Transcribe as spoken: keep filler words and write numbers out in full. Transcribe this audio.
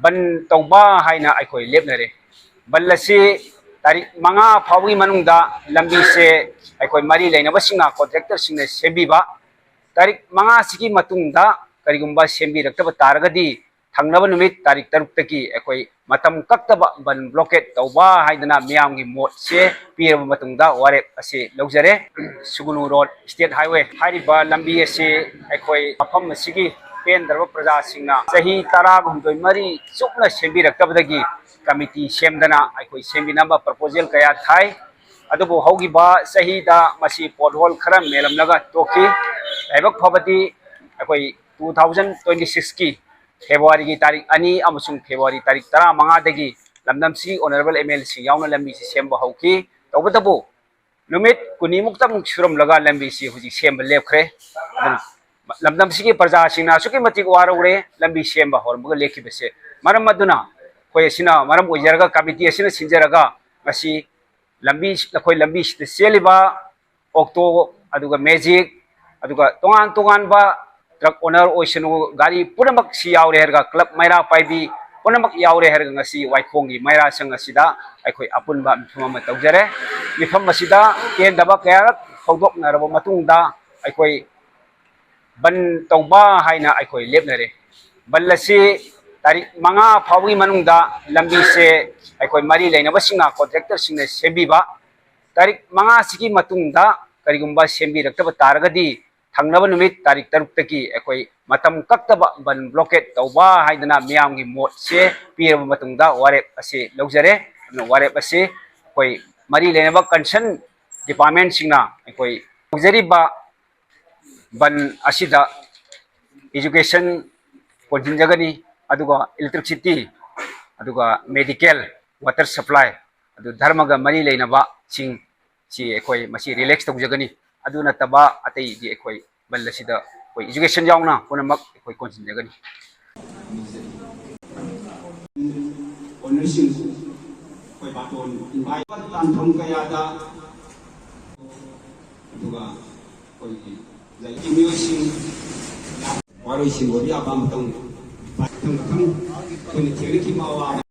ꯕꯟ ꯇꯧꯕ ꯍꯥꯏꯅ ꯑꯩꯈꯣꯏ ꯂꯦꯞꯅꯔꯦ꯫ ꯕꯟ ꯑꯁꯤ ꯇꯥꯔꯤꯛ ꯃꯉꯥ ꯐꯥꯎꯕꯒꯤ ꯃꯅꯨꯡꯗ ꯂꯝꯕꯤꯁꯦ ꯑꯩꯈꯣꯏ ꯃꯔꯤ ꯂꯩꯅꯕꯁꯤꯡꯅ, ꯀꯣꯟꯇ꯭ꯔꯦꯛꯇꯔꯁꯤꯡꯅ ꯁꯦꯝꯕꯤꯕ, ꯇꯥꯔꯤꯛ ꯃꯉꯥꯁꯤꯒꯤ ꯃꯇꯨꯡꯗ ꯀꯔꯤꯒꯨꯝꯕ ꯁꯦꯝꯕꯤꯔꯛꯇꯕ ꯇꯥꯔꯒꯗꯤ, ꯊꯪꯅꯕ ꯅꯨꯃꯤꯠ ꯇꯥꯔꯤꯛ ꯇꯔꯨꯛꯇꯒꯤ ꯑꯩꯈꯣꯏ ꯃꯇꯝ ꯀꯛꯇꯕ ꯕꯟ ꯕ꯭ꯂꯣꯀꯦꯠ ꯇꯧꯕ ꯍꯥꯏꯗꯅ ꯃꯤꯌꯥꯝꯒꯤ ꯃꯣꯠꯁꯦ ꯄꯤꯔꯕ ꯃꯇꯨꯡꯗ ꯋꯥꯔꯦꯞ ꯑꯁꯤ ꯂꯧꯖꯔꯦ꯫ ꯁꯨꯒꯨꯅꯨ ꯔꯣꯗ, ꯁ꯭ꯇꯦꯠ ꯍꯥꯏꯋꯦ ꯍꯥꯏꯔꯤꯕ ꯂꯝꯕꯤ ꯑꯁꯤ ꯑꯩꯈꯣꯏ ꯃꯐꯝ ꯑꯁꯤꯒꯤ ꯄꯦꯟꯗ꯭ꯔꯕ ꯄ꯭ꯔꯖꯥꯁꯤꯡꯅ ꯆꯍꯤ ꯇꯔꯥꯒ ꯍꯨꯝꯗꯣꯏ ꯃꯔꯤ ꯆꯨꯞꯅ ꯁꯦꯝꯕꯤꯔꯛꯇꯕꯗꯒꯤ ꯀꯃꯤꯇꯤ ꯁꯦꯝꯗꯅ ꯑꯩꯈꯣꯏ ꯁꯦꯝꯕꯤꯅꯕ ꯄ꯭ꯔꯄꯣꯖꯦꯜ ꯀꯌꯥ ꯊꯥꯏ꯫ ꯑꯗꯨꯕꯨ ꯍꯧꯈꯤꯕ ꯆꯍꯤꯗ ꯃꯁꯤ ꯄꯣꯠꯍꯣꯜ ꯈꯔ ꯃꯦꯜꯂꯝꯂꯒ ꯇꯣꯛꯈꯤ꯫ ꯂꯥꯏꯕꯛ ꯐꯕꯗꯤ ꯑꯩꯈꯣꯏ two thousand twenty sixꯀꯤ ꯐꯦꯕ꯭ꯔꯨꯋꯥꯔꯤꯒꯤ ꯇꯥꯔꯤꯛ ꯑꯅꯤ ꯑꯃꯁꯨꯡ ꯐꯦꯕ꯭ꯔꯨꯋꯥꯔꯤ ꯇꯥꯔꯤꯛ ꯇꯔꯥꯃꯉꯥꯗꯒꯤ ꯂꯝꯗꯝꯁꯤꯒꯤ ꯑꯣꯅꯔꯦꯕꯜ ꯑꯦꯝ ꯑꯦꯜ ꯑꯦꯁꯤꯡ ꯌꯥꯎꯅ ꯂꯝꯕꯤꯁꯤ ꯁꯦꯝꯕ ꯍꯧꯈꯤ꯫ ꯇꯧꯕꯇꯕꯨ ꯅꯨꯃꯤꯠ ꯀꯨꯟꯅꯤꯃꯨꯛꯇꯃꯨꯛ ꯁꯨꯔꯝꯂꯒ ꯂꯝꯕꯤꯁꯤ ꯍꯧꯖꯤꯛ ꯁꯦꯝꯕ ꯂꯦꯞꯈ꯭ꯔꯦ꯫ ꯑꯗꯨꯅ ꯂꯝꯗꯝꯁꯤꯒꯤ ꯄ꯭ꯔꯖꯥꯁꯤꯡꯅ ꯑꯁꯨꯛꯀꯤ ꯃꯇꯤꯛ ꯋꯥꯔꯧꯔꯦ ꯂꯝꯕꯤ ꯁꯦꯝꯕ ꯍꯧꯔꯝꯕꯒ ꯂꯦꯞꯈꯤꯕꯁꯦ꯫ ꯃꯔꯝ ꯑꯗꯨꯅ ꯑꯩꯈꯣꯏ ꯑꯁꯤꯅ ꯃꯔꯝ ꯑꯣꯏꯖꯔꯒ ꯀꯃꯤꯇꯤ ꯑꯁꯤꯅ ꯁꯤꯟꯖꯔꯒ ꯉꯁꯤ ꯂꯝꯕꯤ, ꯑꯩꯈꯣꯏ ꯂꯝꯕꯤꯁꯤꯗ ꯆꯦꯜꯂꯤꯕ ꯑꯣꯛꯇꯣ, ꯑꯗꯨꯒ ꯃꯦꯖꯤꯛ, ꯑꯗꯨꯒ ꯇꯣꯉꯥꯟ ꯇꯣꯉꯥꯟꯕ ꯇ꯭ꯔꯛ ꯑꯣꯅꯔ ꯑꯣꯏꯁꯅꯨ, ꯒꯥꯔꯤ ꯄꯨꯝꯅꯃꯛ ꯁꯤ ꯌꯥꯎꯔꯦ ꯍꯥꯏꯔꯒ, ꯀ꯭ꯂꯕ ꯃꯩꯔꯥ ꯄꯥꯏꯕꯤ ꯄꯨꯝꯅꯃꯛ ꯌꯥꯎꯔꯦ ꯍꯥꯏꯔꯒ ꯉꯁꯤ ꯋꯥꯏꯈꯣꯡꯒꯤ ꯃꯩꯔꯥ ꯁꯪ ꯑꯁꯤꯗ ꯑꯩꯈꯣꯏ ꯑꯄꯨꯟꯕ ꯃꯤꯐꯝ ꯑꯃ ꯇꯧꯖꯔꯦ꯫ ꯃꯤꯐꯝ ꯑꯁꯤꯗ ꯄꯦꯟꯗꯕ ꯀꯌꯥꯔꯛ ꯐꯣꯡꯗꯣꯛꯅꯔꯕ ꯃꯇꯨꯡꯗ ꯑꯩꯈꯣꯏ ꯕꯟ ꯇꯧꯕ ꯍꯥꯏꯅ ꯑꯩꯈꯣꯏ ꯂꯦꯞꯅꯔꯦ꯫ ꯕꯟ ꯑꯁꯤ ꯇꯥꯔꯤꯛ ꯃꯉꯥ ꯐꯥꯎꯕꯒꯤ ꯃꯅꯨꯡꯗ ꯂꯝꯕꯤꯁꯦ ꯑꯩꯈꯣꯏ ꯃꯔꯤ ꯂꯩꯅꯕꯁꯤꯡꯅ, ꯀꯣꯟꯇ꯭ꯔꯦꯛꯇꯔꯁꯤꯡꯅ ꯁꯦꯝꯕꯤꯕ, ꯇꯥꯔꯤꯛ ꯃꯉꯥꯁꯤꯒꯤ ꯃꯇꯨꯡꯗ ꯀꯔꯤꯒꯨꯝꯕ ꯁꯦꯝꯕꯤꯔꯛꯇꯕ ꯇꯥꯔꯒꯗꯤ ꯊꯪꯅꯕ ꯅꯨꯃꯤꯠ ꯇꯥꯔꯤꯛ ꯇꯔꯨꯛꯇꯒꯤ ꯑꯩꯈꯣꯏ ꯃꯇꯝ ꯀꯛꯇꯕ ꯕꯟ ꯕ꯭ꯂꯣꯀꯦꯠ ꯇꯧꯕ ꯍꯥꯏꯗꯅ ꯃꯤꯌꯥꯝꯒꯤ ꯃꯣꯠꯁꯦ ꯄꯤꯔꯕ ꯃꯇꯨꯡꯗ ꯋꯥꯔꯦꯞ ꯑꯁꯤ ꯂꯧꯖꯔꯦ꯫ ꯑꯗꯨꯅ ꯋꯥꯔꯦꯞ ꯑꯁꯤ ꯑꯩꯈꯣꯏ ꯃꯔꯤ ꯂꯩꯅꯕ ꯀꯟꯁꯔꯟ ꯗꯤꯄꯥꯔꯠꯃꯦꯟꯁꯤꯡꯅ ꯑꯩꯈꯣꯏ ꯇꯧꯖꯔꯤꯕ ꯕꯟ ꯑꯁꯤꯗ ꯏꯖꯨꯀꯦꯁꯟ ꯀꯣꯟꯁꯤꯟꯖꯒꯅꯤ, ꯑꯗꯨꯒ ꯏꯂꯦꯛꯇ꯭ꯔꯤꯁꯤꯇꯤ, ꯑꯗꯨꯒ ꯃꯦꯗꯤꯀꯦꯜ, ꯋꯥꯇꯔ ꯁꯄ꯭ꯂꯥꯏ, ꯑꯗꯨ ꯙꯔꯃꯒ ꯃꯔꯤ ꯂꯩꯅꯕꯁꯤꯡ ꯁꯤ ꯑꯩꯈꯣꯏ ꯃꯁꯤ ꯔꯤꯂꯦꯛꯁ ꯇꯧꯖꯒꯅꯤ꯫ ꯑꯗꯨ ꯅꯠꯇꯕ ꯑꯇꯩꯗꯤ ꯑꯩꯈꯣꯏ ꯕꯟ ꯑꯁꯤꯗ ꯑꯩꯈꯣꯏ ꯏꯖꯨꯀꯦꯁꯟ ꯌꯥꯎꯅ ꯄꯨꯝꯅꯃꯛ ꯑꯩꯈꯣꯏ ꯀꯣꯟꯁꯤꯟꯖꯒꯅꯤ꯫ ꯑꯣꯅꯔꯁꯤꯡꯕꯨ ꯑꯩꯈꯣꯏ ꯕꯥꯇꯣꯟ ꯏꯟꯚꯥꯏꯠ ꯇꯥꯟꯐꯝ ꯀꯌꯥꯗ, ꯑꯗꯨꯒ ꯑꯩꯈꯣꯏꯒꯤ ꯂꯩꯔꯤꯕ ꯃꯤꯑꯣꯏꯁꯤꯡ ꯋꯥꯔꯣꯏꯁꯤꯟ ꯑꯣꯏꯕ ꯌꯥꯕ ꯑꯃꯇꯪ ꯃꯊꯪ ꯃꯊꯪ ꯑꯩꯈꯣꯏꯅ ꯊꯦꯡꯅꯈꯤꯕ ꯑꯋꯥꯕ